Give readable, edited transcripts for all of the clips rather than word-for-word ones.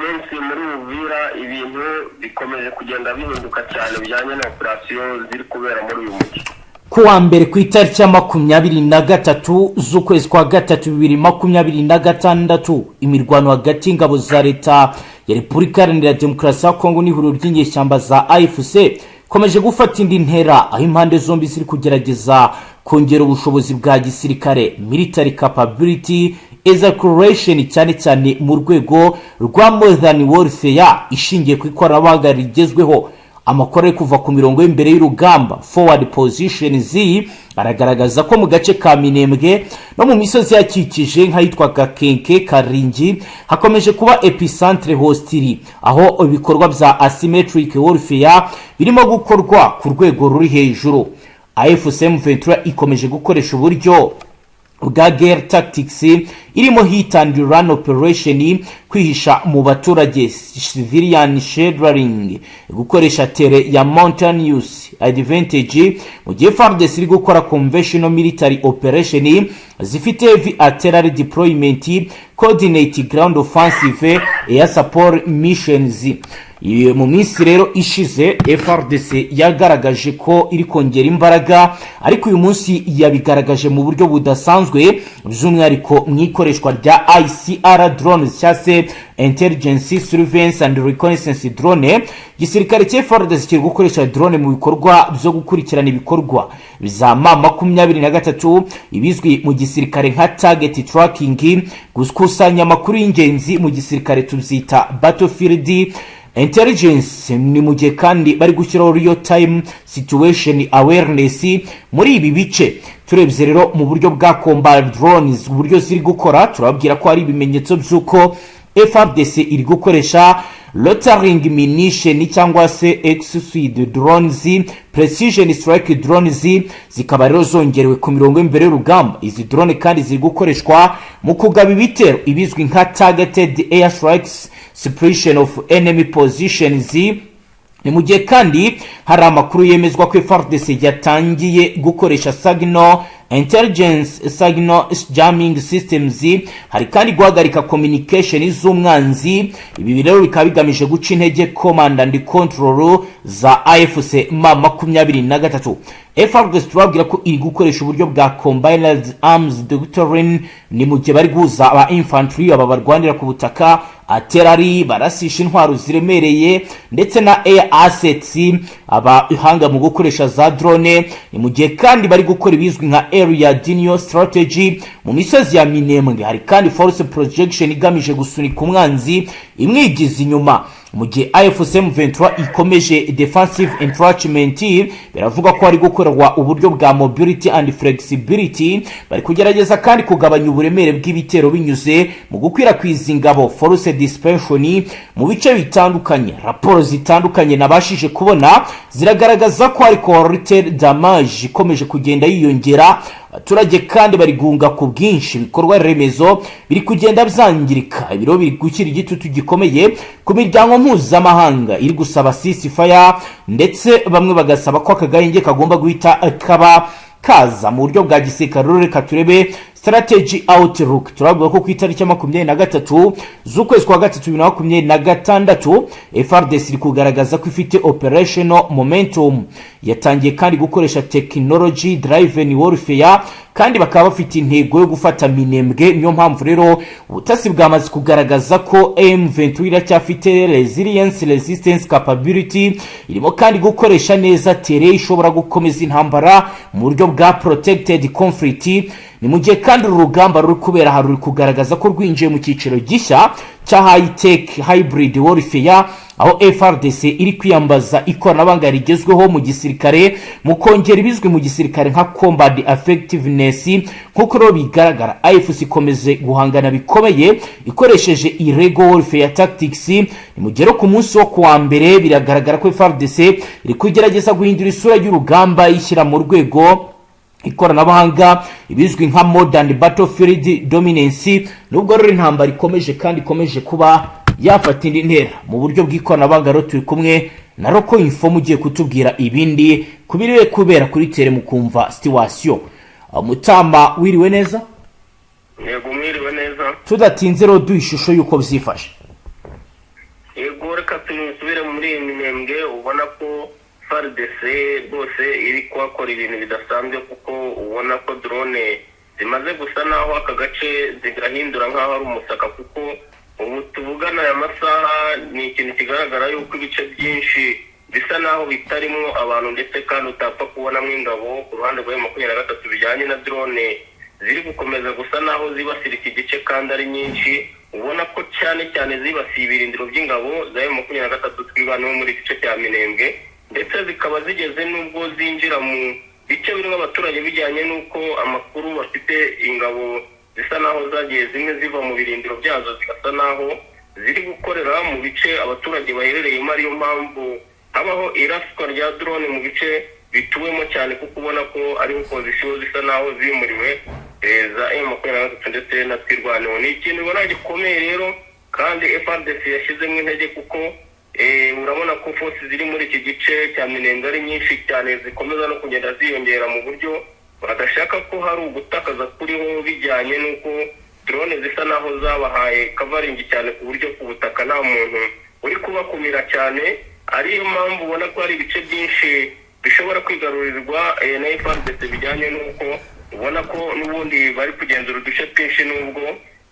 Munsi muri Uvira ibintu bikomeje kugenda bihinduka cyane bijyanye na operasiyo ziri kubera muri uyu mujyi. Ku wa mbere, ku itariki ya 23 z'ukwezi kwa gatatu 2026, imirwano hagati y'ingabo za Leta ya Repubulika Iharanira Demokarasi ya Kongo n'ihuriro ry'inyeshyamba za AFC ikomeje gufata indi ntera, aho impande zombi ziri kugerageza kongera ubushobozi bwa gisirikare, military capability escalation, cyane cyane mu rwego rwa modern warfare ishingiye ku ikoranabuhanga rigezweho. Amakuru ari kuva ku mirongo y'imbere y'urugamba, forward positions, aragaragaza ko mu gace ka Minembwe no mu misozi yakikije nk'ahitwa Gakenke, Karingi, hakomeje kuba epicentre hostile, aho ibikorwa bya asymmetric warfare birimo gukorwa ku rwego ruri hejuru. AFC M23 ikomeje gukoresha uburyo bwa guerrilla tactics irimo hit and run operation, kwihisha mu baturage, civilian sheltering, gukoresha terrain ya mountainous advantage, mu gihe FARDC iri gukora conventional military operation zifite heavy artillery deployment, coordinate ground offensive, air support missions. Mu minsi rero ishize FARDC yagaragaje ko iri kongera imbaraga, ariko uyu munsi yabigaragaje mu buryo budasanzwe, by'umwihariko mu ikoreshwa rya ISR drones, cyangwa se intelligence, surveillance and reconnaissance drone. Igisirikare cya FARDC kiri gukoresha drone mu bikorwa byo gukurikirana ibikorwa za M23, ibizwi mu gisirikare nka target tracking, gukusanya amakuru y'ingenzi, mu gisirikare tubyita battlefield intelligence. Ni mu gihe kandi bari gushyiraho real time situation awareness muri ibi bice. Turebye rero mu buryo bwa combat drones, uburyo ziri gukora, turababwira ko hari ibimenyetso by'uko FARDC iri gukoresha loitering munition cyangwa se suicide drones, precision strike drones, zikaba rero zongerewe ku mirongo y'imbere y'urugamba. Izi drone kandi ziri gukoreshwa mu kugaba ibitero, ibizwi nka targeted air strikes, suppression of enemy positions. Ni mu gihe kandi hari amakuru yemezwa ko FARDC yatangiye gukoresha signal intelligence, signal jamming systems. Hari kandi guhagarika communication z'umwanzi. Ibi rero bikaba bigamije guca intege command and control za AFC M23. FARDC turababwira ko iri gukoresha uburyo bwa combined arms doctrine. Ni mu gihe bari guhuza aba infantry, aba barwanira ku butaka, artillery barasisha intwaro ziremereye, ndetse na air assets, abahanga mu gukoresha za drone. Ni mu gihe kandi bari gukora ibizwi nka area denial strategy mu misozi ya Minembwe. Hari kandi force projection igamije gusunika umwanzi imwigiza inyuma, mu gihe AFC M23 ikomeje defensive entrenchment. Biravuga ko hari gukorwa uburyo bwa mobility and flexibility. Bari kugerageza kandi kugabanya uburemere bw'ibitero binyuze mu gukwirakwiza ingabo, force dispersion, mu bice bitandukanye. Raporo zitandukanye nabashije kubona ziragaragaza ko hari collateral damage ikomeje kugenda yiyongera. Abaturage kandi bari guhunga ku bwinshi, ibikorwa remezo biri kugenda byangirika. Ibiro biri gushyira igitutu gikomeye ku miryango mpuzamahanga iri gusaba ceasefire, ndetse bamwe bagasaba ko aka gahenge kagomba guhita kaba kaza mu buryo bwa gisirikare. Rero reka turebe strategy outlook. Turavuga ko ku itariki ya 23 z'ukwezi kwa gatatu 2026, FARDC iri kugaragaza ko ifite operational momentum. Yatangiye kandi gukoresha technology driven warfare, kandi bakaba bafite intego yo gufata Minembwe. Niyo mpamvu rero ubutasi bwamaze kugaragaza ko M23 iracyafite resilience, resistance capability. Irimo kandi gukoresha neza terrain, ishobora gukomeza intambara mu buryo bwa protected conflict. Ni mu gihe kandi uru rugamba ruri kubera aha ruri kugaragaza ko rwinjiye mu cyiciro gishya cya high tech hybrid warfare, aho FARDC iri kwiyambaza ikoranabuhanga rigezweho mu gisirikare mu kongera ibizwi mu gisirikare nka combat effectiveness. Nk'uko rero bigaragara, AFC ikomeje guhangana bikomeye ikoresheje irregular warfare tactics. Ni mu gihe rero ku munsi wo kuwa mbere biragaragara ko FARDC iri kugerageza guhindura isura y'urugamba, ishyira mu rwego ikoranabuhanga, ibizwi nka modern battlefield dominance. Nubwo rero intambara ikomeje kandi ikomeje kuba yafata indi ntera mu buryo bw'ikoranabuhanga, rero turi kumwe na Roko Info, mugiye kutubwira ibindi ku biri kubera kuri terrain, mukumva situation. Mutamba, wiriwe neza? Yego, mwiriwe neza. Tudatinze rero, duha ishusho y'uko byifashe. Tusubire muri iyi Minembwe, ubona ko FARDC rwose iri kuhakora ibintu bidasanzwe, kuko ubona ko drone zimaze gusa naho aka gace zigahindura nk'aho ari umusaka, kuko ubu tuvugana aya masaha ni ikintu kigaragara yuko ibice byinshi bisa naho bitarimo abantu, ndetse kandi utapfa kubonamo ingabo ku ruhande rwa M23, bijyanye na drone ziri gukomeza gusa naho zibasira iki gice kandi ari nyinshi. Ubona ko cyane cyane zibasiye ibirindiro by'ingabo za M23 Twirwaneho muri gice cya Minembwe, ndetse zikaba zigeze n'ubwo zinjira mu bice birimo abaturage, bijyanye n'uko amakuru bafite ingabo zisa naho zagiye zimwe ziva mu birindiro byazo, zigasa naho ziri gukorera mu bice abaturage baherereyemo, ariyo mpamvu habaho iraswa rya drone mu bice bituwemo cyane, kuko ubona ko ariho position zisa naho zimuriwe za M23 ndetse na Twirwaneho. Ni ikintu ubona gikomeye rero, kandi FARDC yashyizemo intege, kuko urabona ko force ziri muri iki gice cya Minembwe ari nyinshi cyane, zikomeza no kugenda ziyongera mu buryo badashaka ko hari ugutakaza kuriho, bijyanye n'uko drone zisa naho zabahaye covering cyane, ku buryo ku butaka nta muntu uri kubakumira cyane, ariyo mpamvu ubona ko hari ibice byinshi bishobora kwigarurirwa na FARDC, bijyanye n'uko ubona ko n'ubundi bari kugenzura uduce twinshi, n'ubwo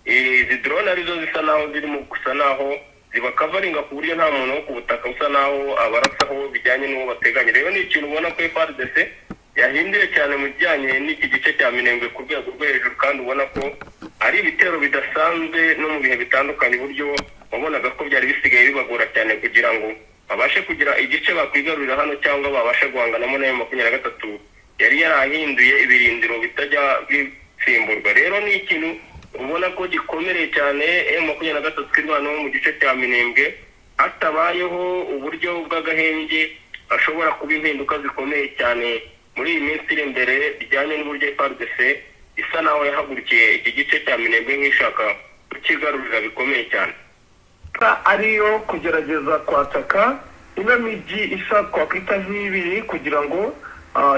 izi drone arizo zisa naho zirimo gusa naho zibacoveringa, ku buryo nta muntu wo ku butaka usa naho abarasaho bijyanye n'uwo bateganye. Rero ni ikintu ubona ko FARDC yahinduye cyane mu bijyanye n'iki gice cya Minembwe ku rwego rwo hejuru, kandi ubona ko ari ibitero bidasanzwe no mu bihe bitandukanye, uburyo wabonaga ko byari bisigaye bibagora cyane kugira ngo babashe kugira igice bakwigarurira hano cyangwa babashe guhanganamo na M23 yari yarahinduye ibirindiro bitajya bisimburwa. Rero ni ikintu ubona ko gikomereye cyane M23 Twirwaneho mu gice cya Minembwe. Hatabayeho uburyo bw'agahenge, hashobora kuba impinduka zikomeye cyane muri iyi minsi iri imbere, bijyanye n'uburyo FARDC isa naho yahagurukiye iki gice cya Minembwe nk'ishaka kukigarurira bikomeye cyane. Ariyo kugerageza kwataka ino mijyi isa twakwita nk'ibiri, kugira ngo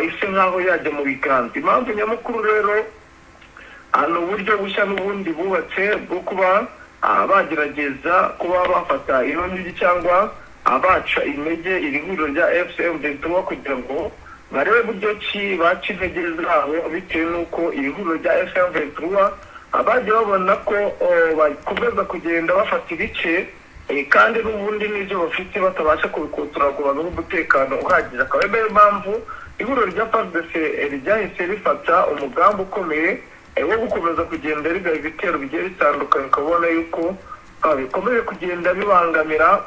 ise nk'aho yajya mu biganza. Impamvu nyamukuru rero ni uburyo bushya n'ubundi bubatse bwo kuba bagerageza kuba bafata ino mijyi cyangwa baca intege iri huriro rya AFC M23, kugira ngo barebe buryo ki baca intege zabo, bitewe n'uko iri huriro rya AFC M23 bagiye babona ko bakomeza kugenda bafata ibice, kandi n'ubundi n'ibyo bafite batabasha kubikotora ngo babone umutekano uhagije. Akaba ari nayo mpamvu ihuriro rya FARDC ryahise rifata umugambi ukomeye wo gukomeza kugenda rigaba ibitero bigiye bitandukanye. Ukabona yuko bikomeje kugenda bibangamira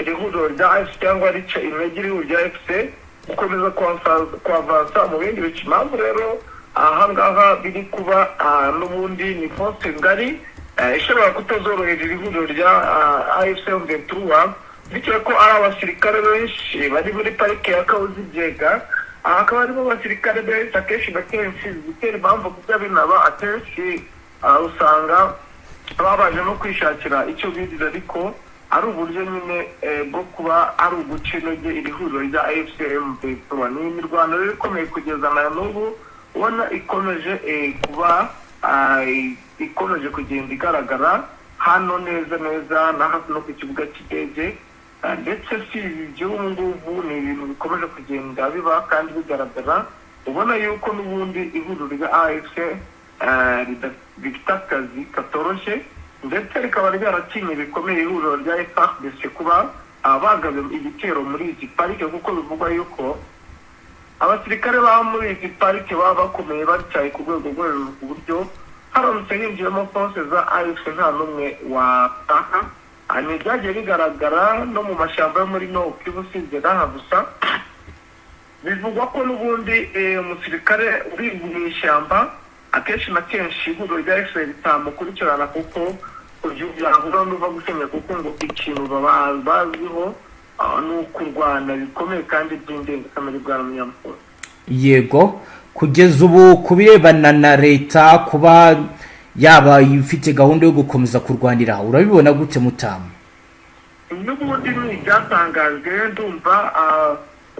iri huriro rya AFC cyangwa rica intege iri huriro rya AFC gukomeza kwavansa mu bindi bice. Impamvu rero aha ngaha biri kuba n'ubundi ni force ngari ishobora kutazorohera iri huriro rya AFC M23, bitewe ko ari abasirikare benshi bari muri parike ya Kahuzi-Biega. Aha hakaba harimo abasirikare benshi. Akenshi na kenshi gutera impamvu kuko binaba akenshi usanga babanje no kwishakira icyo birira, ariko ari uburyo nyine bwo kuba ari uguca intege iri huriro rya AFC M23. Ni imirwano rero ikomeye kugeza na n'ubu, ubona ikomeje kuba ikomeje kugenda igaragara hano neza neza na hafi no ku kibuga cy'indege. Ndetse si ibi by'ubu ngubu, ni ibintu bikomeje kugenda biba kandi bigaragara. Ubona yuko n'ubundi ihuriro rya AFC rifite akazi katoroshye, ndetse rikaba ryaratinye bikomeye ihuriro rya FARDC kuba bagabye igitero muri izi parike, kuko bivugwa yuko abasirikare baba muri izi parike baba bakomeye, batyaye ku rwego rwo hejuru, ku buryo haramutse hinjiyemo force za AFC nta n'umwe wataha. Ni byagiye bigaragara no mu mashyamba yo muri Nord Kivu, usibye n'aha gusa. Bivugwa ko n'ubundi umusirikare uri mu ishyamba akenshi na kenshi ihuriro rya AFC ritamukurikirana, kuko byahura n'uva gusenya, kuko ngo ikintu baba bazwiho ni ukurwana bikomeye kandi by'indengakamere, bwa munyamakuru. Yego, kugeza ubu ku birebana na leta kuba yaba ifite gahunda yo gukomeza kurwanira, urabibona gute, mutamu? N'ubundi ni ibyatangajwe, ndumva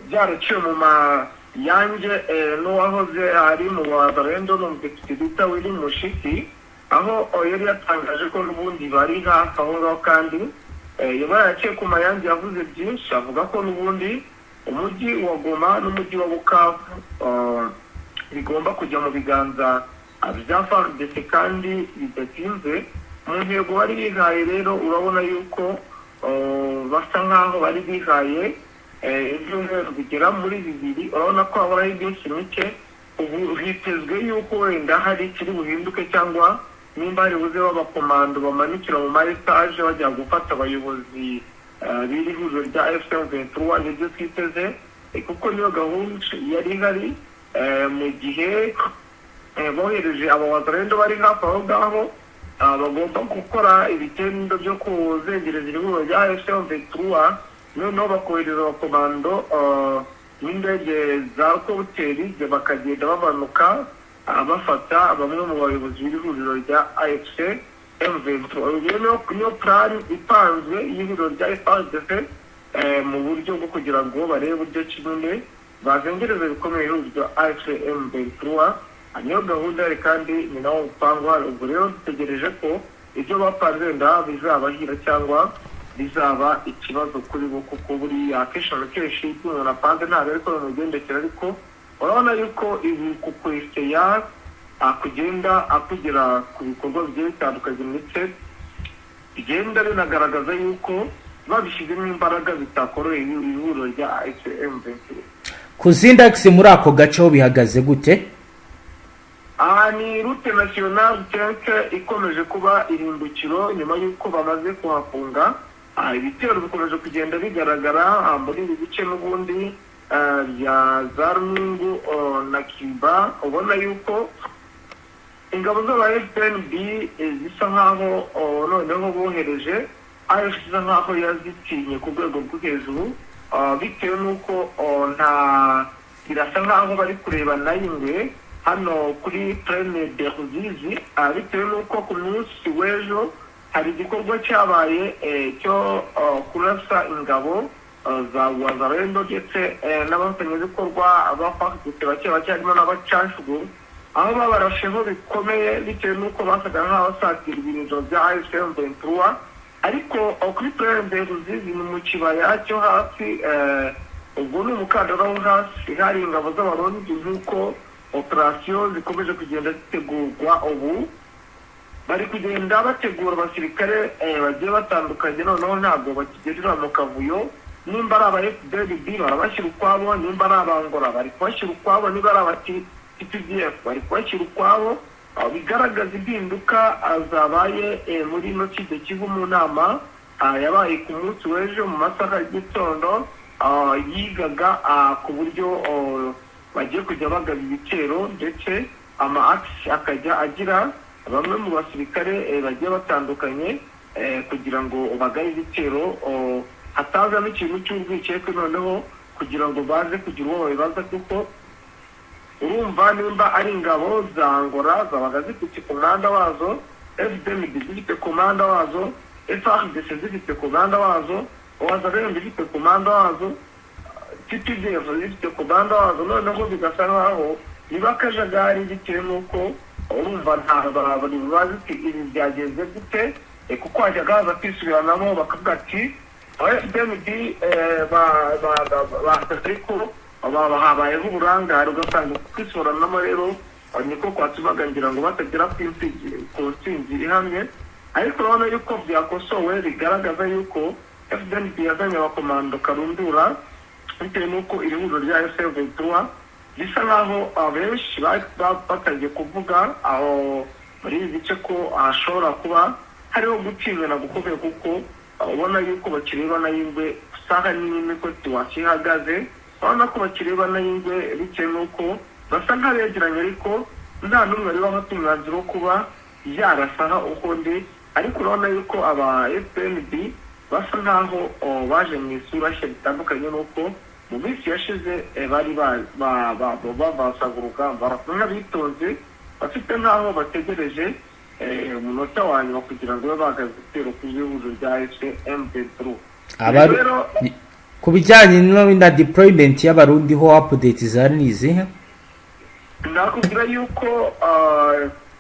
byaraciwe mu mayange n'uwahoze ari mu Wazalendo, ni umudepite bita Willy Mushiki, aho yari yatangaje ko n'ubundi bari hafi aho ngaho kandi Yabaye yaciye ku mayange, yavuze byinshi, avuga ko n'ubundi umujyi wa Goma n'umujyi wa Bukavu bigomba kujya mu biganza bya FARDC kandi bidatinze. Mu ntego bari bihaye rero, urabona yuko basa nkaho bari bihaye ibyumweru bigera muri 2. Urabona ko hahoraho iminsi mike. Ubu hitezwe yuko wenda hari ikiri buhinduke, cyangwa nimba hari buze b'abakomando bamanukira mu ma étages bajya gufata abayobozi b'iri huriro rya AFC M23. Nibyo twiteze, kuko niyo gahunda yari ihari mu gihe bohereje aba Wazalendo bari hafi aho ngaho, bagomba gukora ibitendo byo kuzengereza iri huriro rya AFC M23, noneho bakohereza abakomando n'indege za hélicoptère, bakagenda bamanuka bafata bamwe mu bayobozi b'iri huriro rya AFC M23. Iyo niyo plan ipanzwe y'ihuriro rya FARDC mu buryo bwo kugira ngo barebe uburyo kimwe bazengereza bikomeye ihuriro rya AFC M23. Niyo gahunda ihari kandi ni nawo mupango uhari. Ubwo rero dutegereje ko ibyo bapanze wenda bizabahira cyangwa bizaba ikibazo kuri bo, kuko buriya akenshi na kenshi ibyo umuntu apanze ntabwo ariko bimugendekera. Ariko urabona yuko ibi kukweseya kugenda akugera ku bikorwa bigiye bitandukanye, ndetse bigenda binagaragaza yuko babishyizemo imbaraga bitakoroheye ihuriro rya AFC M23. Ku zindi axes muri ako gace ho bihagaze gute? Aha ni route nationale 5 ikomeje kuba irimbukiro nyuma y'uko bamaze kuhafunga. Ibitero bikomeje kugenda bigaragara muri ibi bice n'ubundi bya za Rungu na Kiba. Ubona yuko ingabo z'aba FDNB zisa nkaho noneho bohereje AFC isa nkaho yazitinye ku rwego rwo hejuru, bitewe n'uko nta birasa nkaho bari kureba n'ayingwe hano kuri Plaine de Ruzizi, bitewe n'uko ku munsi w'ejo hari igikorwa cyabaye cyo kurasa ingabo za Wazalendo ndetse n'abafatanyabikorwa ba FARDC bake bake, harimo n'abacanshugu, aho babarasheho bikomeye bitewe n'uko basaga nk'aho basatira ibirindiro bya AFC M23. Ariko kuri Plaine de Ruzizi ni mu kibaya cyo hasi, ubwo ni umukandara wo hasi, hari ingabo z'Abarundi. Nk'uko operasiyo zikomeje kugenda zitegurwa, ubu bari kugenda bategura abasirikare bagiye batandukanye. Noneho ntabwo bakigendera mu kavuyo. Nimba ari aba FDLB barabashyira ukwabo, nimba ari abangora bari kubashyira ukwabo, niba ari aba TPDF bari kubashyira ukwabo. Bigaragaza impinduka zabaye muri ino Sud Kivu mu nama yabaye ku munsi w'ejo mu masaha y'igitondo, yigaga ku buryo bagiye kujya bagaba ibitero, ndetse ama axes akajya agira bamwe mu basirikare bagiye batandukanye kugira ngo bagabe ibitero, hatazamo ikintu cy'urwikekwe, noneho kugira ngo baze kugira uwo babibaza. Kuko urumva nimba ari ingabo za Angola zabaga zifite komanda wazo, FDNB zifite komanda wazo, FARDC zifite komanda wazo, Wazalendo ifite komanda wazo, TPDF zifite komanda wazo, noneho bigasa nkaho niba akajagari, bitewe n'uko urumva nta bazi ibi byagenze gute, kuko hajyaga haza kwisubiranamo bakavuga ati aba FDNB ariko habayeho uburangare, ugasanga kwisubiranamo rero niko kwatumaga ngira ngo batagera ku ntsinzi ihamye. Ariko urabona yuko byakosowe, bigaragaza yuko FDNB yazanye abakomando karundura, bitewe n'uko iri huriro rya AFC M23 bisa nkaho abenshi batangiye kuvuga aho muri ibi bice ko hashobora kuba hariho gutinyana gukomeye, kuko ubona yuko bakireba n'ay'ingwe saha nini ko situation ihagaze. Urabona ko bakireba n'ay'ingwe bitewe n'uko basa nk'abegeranye, ariko nta n'umwe wari wafata umwanzuro wo kuba yarasaha ukundi. Ariko urabona yuko aba FPNB basa nkaho baje mu isura nshya, bitandukanye n'uko mu minsi yashize bari bavansaga urugamba. Barasa nk'abitonze, bafite nk'aho bategereje umunota wa nyuma kugira ngo babe bahagaze igitero ku ihuriro rya AFC M23. Rero Ku bijyanye na deployment y'Abarundi ho, update zari ni izihe? Nakubwira yuko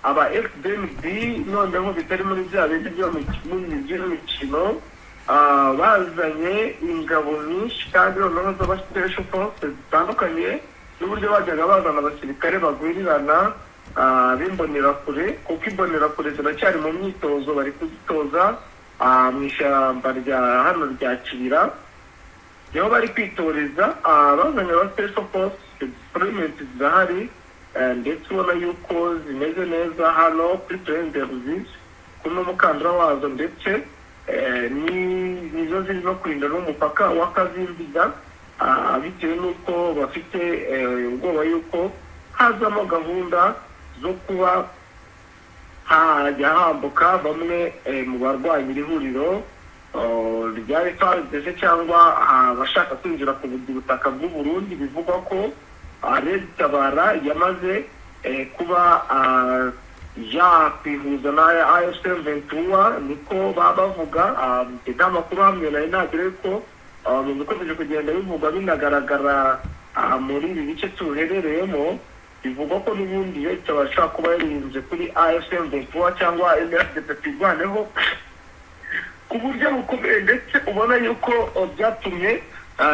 aba FDNB noneho bitari muri bya bindi by'imikino. Bazanye ingabo nyinshi kandi noneho z'aba special forces zitandukanye n'uburyo bajyaga bazana abasirikare bagwirirana b'imbonerakure, kuko imbonerakure ziracyari mu myitozo, bari kuzitoza mu ishyamba rya hano rya Kibira niho bari kwitoreza. Bazanye aba special force, deployment zirahari, ndetse ubona yuko zimeze neza hano kuri Plaine de Ruzizi kuri n'umukandara wazo, ndetse nizo ziri no kurinda n'umupaka wa Kazimbiga, bitewe n'uko bafite ubwoba yuko hazamo gahunda zo kuba hajya hambuka bamwe mu barwanya iri huriro rya FARDC cyangwa abashaka kwinjira ku butaka bw'u Burundi. Bivugwa ko Red Tabara yamaze kuba yakwihuza na AFC M23, niko baba bavuga. Nta makuru hamwe nari nagira, ariko mu bikomeje kugenda bivugwa binagaragara muri ibi bice tuherereyemo, bivugwa ko n'ubundi Red Tabara ishobora kuba yarinze kuri AFC M23 cyangwa MRDP Twirwaneho ku buryo bukomeye, ndetse ubona yuko byatumye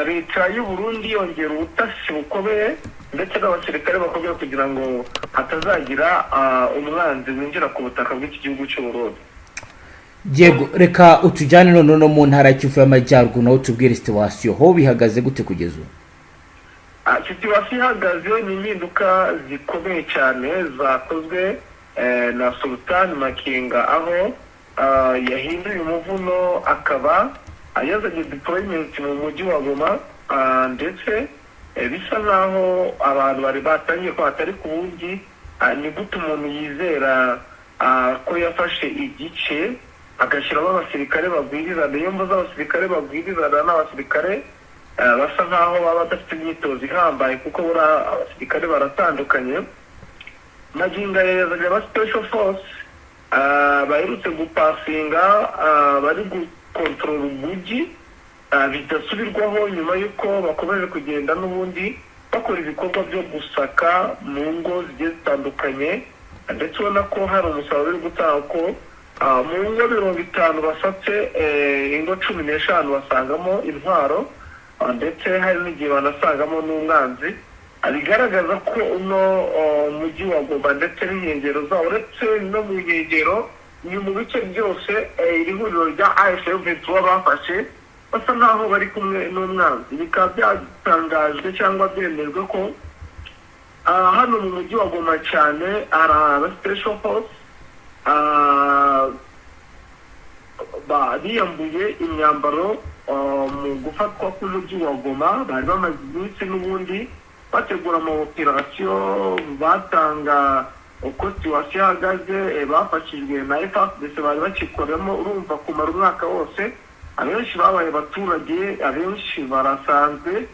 leta y'u Burundi yongera ubutasi bukomeye ndetse n'abasirikare bakomeye kugira ngo hatazagira umwanzi winjira ku butaka bw'iki gihugu cy'u Burundi. Yego, reka utujyane none no mu ntara ya Kivu y'Amajyaruguru, naho tubwire situation ho bihagaze gute kugeza ubu? Situation ihagaze ni impinduka zikomeye cyane zakozwe na Sultan Makenga, aho yahinduye umuvuno akaba yazanye deployment mu mujyi wa Goma, ndetse bisa nkaho abantu bari batangiye ko hatari ku wundi. Ni gute umuntu yizera ko yafashe igice agashyiramo abasirikare bagwirirana? Iyo mvuze abasirikare bagwirirana, ni abasirikare basa nkaho baba badafite imyitozo ihambaye, kuko buriya abasirikare baratandukanye. Magingo aya yazanye aba special force baherutse gupasinga, bari gukontorora umujyi bidasubirwaho, nyuma y'uko bakomeje kugenda n'ubundi bakora ibikorwa byo gusaka mu ngo zigiye zitandukanye, ndetse ubona ko hari umusaruro uri gutanga, ko mu ngo 50 basatse, ingo 15 basangamo intwaro, ndetse hari n'igihe banasangamo n'umwanzi. Bigaragaza ko uno mujyi wa Goma ndetse n'inkengero zawo, uretse no mu nkengero, ni mu bice byose, iri huriro rya AFC M23 bafashe basa nkaho bari kumwe n'umwanzi. Bikaba byatangajwe cyangwa byemejwe ko hano mu mujyi wa Goma cyane hari aba special force biyambuye imyambaro mu gufatwa k'umujyi wa Goma. Bari bamaze iminsi n'ubundi bategura ama operation, batanga uko situation ihagaze, bafashijwe na FARDC bari bakikoramo. Urumva kumara umwaka wose, abenshi babaye abaturage, abenshi barasanzwe.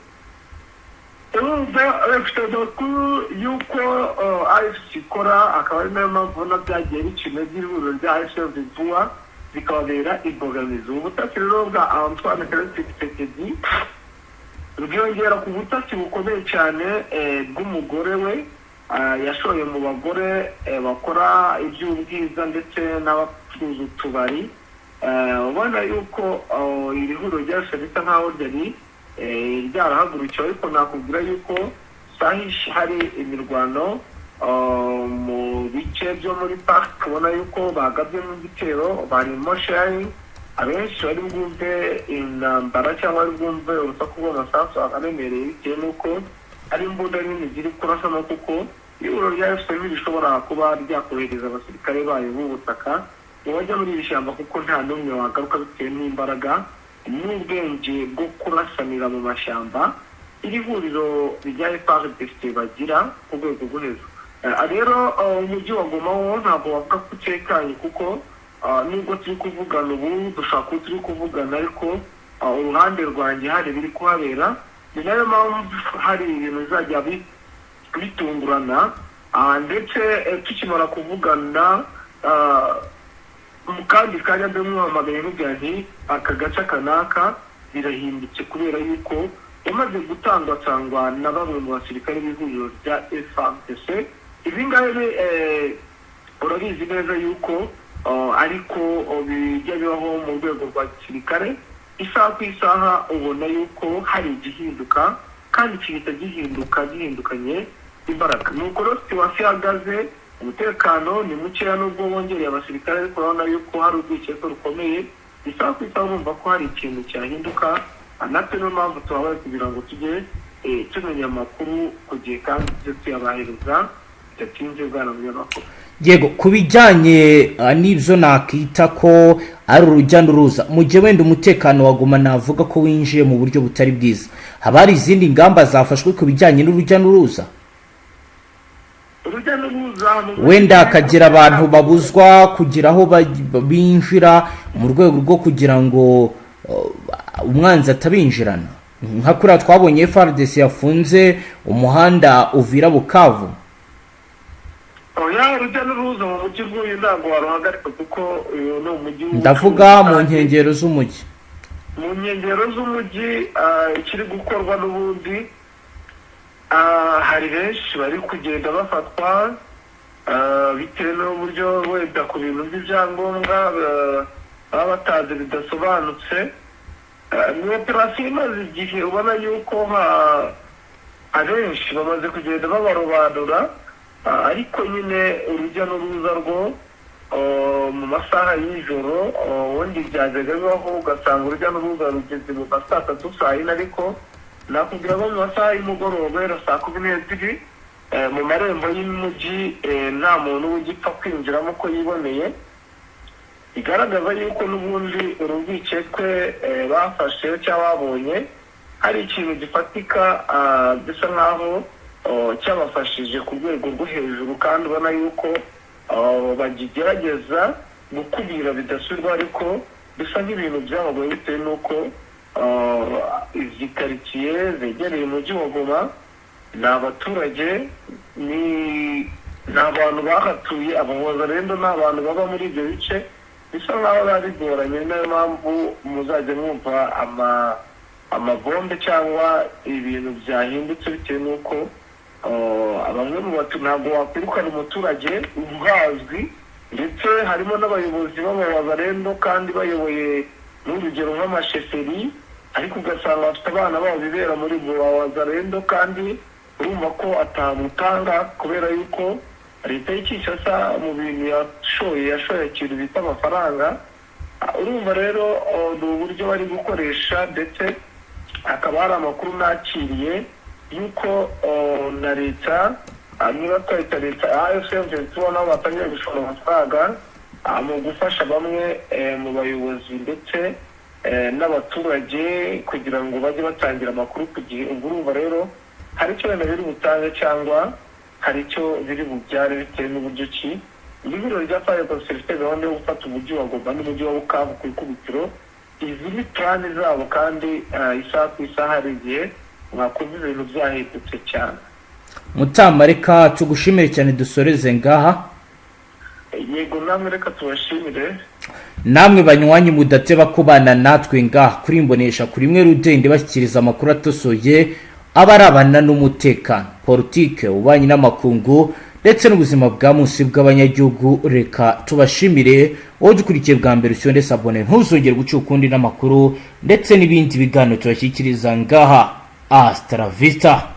Urumva bafite amakuru y'uko AFC ikora, akaba ari nayo mpamvu ubona byagiye bica intege ihuriro rya AFC vuba, bikababera imbogamizi. Ubutasi rero bwa Antoine Felix Tshisekedi bwiyongera ku butasi bukomeye cyane bw'umugore we yashoye mu bagore bakora iby'ubwiza ndetse n'abacuruza utubari. Ubona yuko iri huriro ryose risa nkaho ryari ryarahagurukiwe, ariko nakubwira yuko sahishi hari imirwano mu bice byo muri parike, ubona yuko bagabyemo igitero, barimo shelling. Abenshi bari bwumve intambara cyangwa bari bwumve urusaku rw'amasasu aremereye, bitewe n'uko ari imbunda nini ziri kurasamo, kuko ihuriro rya FCM rishobora kuba ryakohereza abasirikare bayo b'ubutaka ngo bajya muri iri shyamba, kuko nta n'umwe wagaruka bitewe n'imbaraga n'ubwenge bwo kurasanira mu mashyamba iri huriro rya FARDC bagira ku rwego rwo hejuru. Rero umujyi wa Goma wo ntabwo wavuga ko utekanye, kuko nubwo turi kuvugana ubu, dushobora kuba turi kuvugana ariko uruhande rwanjye hari ibiri kuhabera. Ni nayo mpamvu hari ibintu bizajya bitungurana, ndetse tukimara kuvugana mu kandi kanya mbe muhamagaye nkubwira nti aka gace aka n'aka birahindutse, kubera yuko yamaze gutangwatangwa na bamwe mu basirikare b'ihuriro rya FARDC. Ibi ngibi urabizi neza yuko ariko bijya bibaho mu rwego rwa gisirikare. Isaha ku isaha ubona yuko hari igihinduka, kandi kihita gihinduka gihindukanye imbaraga. Ni uko rero situation ihagaze. Umutekano ni mukeya nubwo bongereye abasirikare, ariko urabona yuko hari urwikekwe rukomeye. Isaha ku isaha urumva ko hari ikintu cyahinduka. Natwe niyo mpamvu tuhabaye kugira ngo tujye tumenya amakuru ku gihe kandi tujye tuyabahereza bidatinze, bwana munyamakuru. Yego, ku bijyanye n'ibyo nakita ko ari urujya n'uruza, mu gihe wenda umutekano wa Goma navuga ko winjiye mu buryo butari bwiza, haba hari izindi ngamba zafashwe ku bijyanye n'urujya n'uruza? Urujya n'uruza mu Wenda hakagira abantu babuzwa kugira aho binjira mu rwego rwo kugira ngo umwanzi atabinjirana, nka kuriya twabonye FARDC yafunze umuhanda Uvira Bukavu. Oya, urujya n'uruza mu mujyi nk'uyu ntabwo waruhagarika, kuko uyu ni umujyi w'ubucuruzi. Ndavuga mu nkengero z'umujyi. Mu nkengero z'umujyi, ikiri gukorwa n'ubundi, hari benshi bari kugenda bafatwa bitewe n'uburyo wenda ku bintu by'ibyangombwa baba batazi bidasobanutse. Ni operasiyo imaze igihe, ubona yuko abenshi bamaze kugenda babarobanura. Ariko nyine urujya n'uruza rwo mu masaha y'ijoro, ubundi byajyaga bibaho ugasanga urujya n'uruza rugeze mu ma saa tatu, saa yine, ariko nakubwira ko mu masaha y'umugoroba guhera saa 12 mu marembo y'umujyi nta muntu uba ugipfa kwinjiramo uko yiboneye. Bigaragaza yuko n'ubundi uru rwikekwe bafashe cyangwa babonye hari ikintu gifatika gisa nkaho cyabafashije ku rwego rwo hejuru, kandi ubona yuko bakigerageza gukubira bidasubirwa, ariko bisa nk'ibintu byabagoye bitewe n'uko izi karitsiye zegereye umujyi wa Goma ni abaturage, ni abantu bahatuye. Abawazalendo ni abantu baba muri ibyo bice, bisa nkaho biba bigoranye. Niyo mpamvu muzajya mwumva amabombe cyangwa ibintu byahindutse, bitewe n'uko bamwe mu batu ntabwo wakwirukana umuturage uhazwi, ndetse harimo n'abayobozi b'abawazalendo kandi bayoboye n'urugero nk'amasheferi, ariko ugasanga bafite abana babo bibera muri wazalendo, kandi urumva ko atamutanga kubera yuko leta y'i Kinshasa mu bintu yashoye, yashoye ikintu bita amafaranga. Urumva rero ni uburyo bari gukoresha, ndetse hakaba hari amakuru nakiriye yuko na leta, niba twahita leta AFC M23, nabo batangiye gushora amafaranga mu gufasha bamwe mu bayobozi ndetse n'abaturage kugira ngo bajye batangira amakuru ku gihe. Ubwo urumva rero hari icyo wenda biri butange cyangwa hari icyo biri bubyare, bitewe n'uburyo ki ihuriro rya FARDC rifite gahunda yo gufata umujyi wa Goma n'umujyi wa Bukavu ku ikubitiro. Izi ni plan zabo, kandi isaha ku isaha hari igihe mwakumva ibintu byahindutse cyane. Mutama, reka tugushimire cyane, dusoreze ngaha. Yego, namwe reka tubashimire. Namwe banywanyi mudateba kubana natwe ngaha kuri Imbonesha kuri imwe rudende, bashyikiriza amakuru atosoye aba arabana n'umutekano, politike, ububanyi n'amakungu ndetse n'ubuzima bwa munsi bw'abanyagihugu, reka tubashimire. Wowe dukurikiye bwa mbere, ushyonde s'abonner, ntuzongere guca ukundi n'amakuru ndetse n'ibindi biganiro tubashyikiriza ngaha. Hasta la vista.